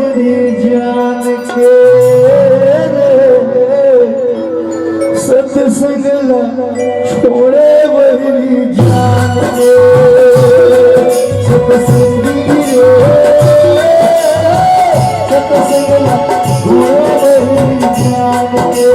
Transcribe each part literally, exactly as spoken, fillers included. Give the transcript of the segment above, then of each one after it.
बहिनी जान के रे, सत्संग ला छोड़े बहिनी जान के। सत्संगी रे, सत्संग ला छोड़े बहिनी जान के।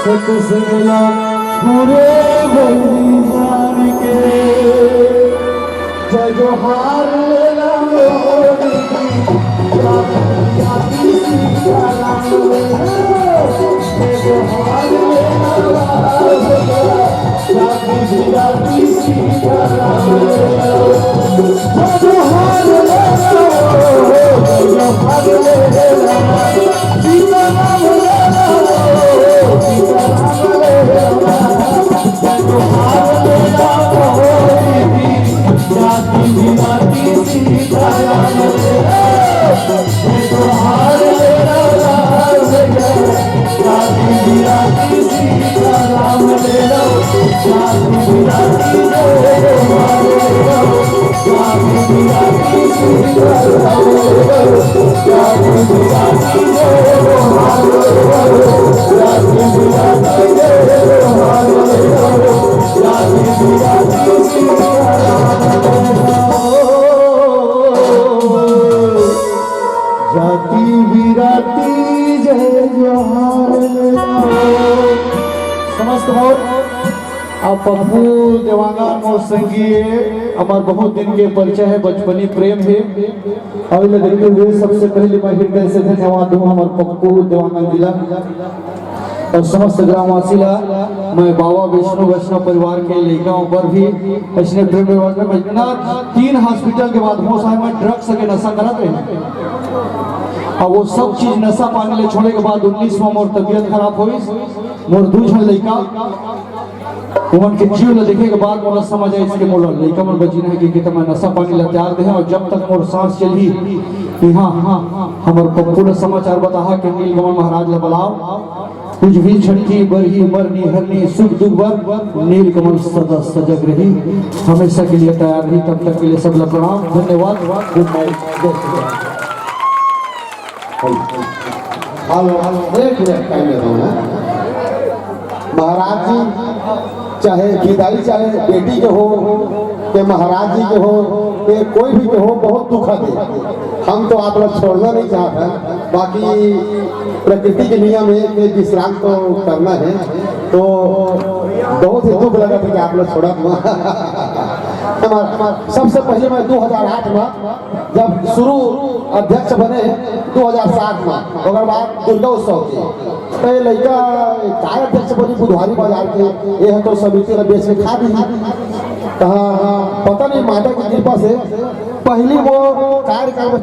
सतसंगला पूरे बलिदान के जय जोहार लेला मोरी की, जय जोहार लेला। जाति बिराती जय जोहार। समस्त मोर, आ पप्पू देवांगन मोर संगी हे, हमर बहुत दिन के परिचय हे, बचपनी प्रेम हे। अउ एला देखते हुए सबसे पहले मैं हृदय से धन्यवाद दूं हमर पप्पू देवांगन जी ला। अउ समस्त ग्रामवासी ला। मैं बाबा विष्णु वैष्णव परिवार के लइका ऊपर भी अइसने प्रेम व्यवहार में इतना तीन हॉस्पिटल के बाद होश आए, मैं ड्रग्स के नशा करत रहे। अब वो सब चीज नशा पानी ले छोड़े के बाद उन्नीस में मोर तबीयत खराब होइस। मोर दू झन लइका, उमन के जीव ल देखे के बाद मोला समझ आइस कि मोला लइका मन बची नहीं, कि, कि त मैं नशा पानी ला त्यार दे हंव, अउ जब तक मोर सांस चलही इहाँ हमर पप्पू ल समाचार बताहा कि नीलकमल महाराज ल बलाव। कुछ भी छटकी बरही मरनी हरनी सुख दुख बर नीलकमल सदा सजग रही, हमेशा के लिए तैयार रही। तब तक के लिए सब ल प्रणाम, धन्यवाद, गुड नाइट, जय श्री राम। हेलो, हेलो, एक मिनट टाइम लेता हूँ मैं। महाराज जी, चाहे विदाई, चाहे बेटी के हो, के महाराज जी के हो, के कोई भी के हो, बहुत दुखद है। हम तो आप लोग छोड़ना नहीं चाहते, बाकी प्रकृति के नियम है कि विश्राम तो करना है। तो बहुत ही दुख लगा था कि आप लोग छोड़ा हुआ। हमारा, हमारा सबसे पहले मैं दो हज़ार आठ में जब शुरू अध्यक्ष बने दो हज़ार सात में, ओकर बाद दुर्गा उत्सव के, तो ये लइका काय अध्यक्ष बनी बुधवारी बाजार के, ये है तो समिति ला बेच के खा दी। तो हाँ, हाँ, पता नहीं माता की कृपा से पहली वो कार्यक्रम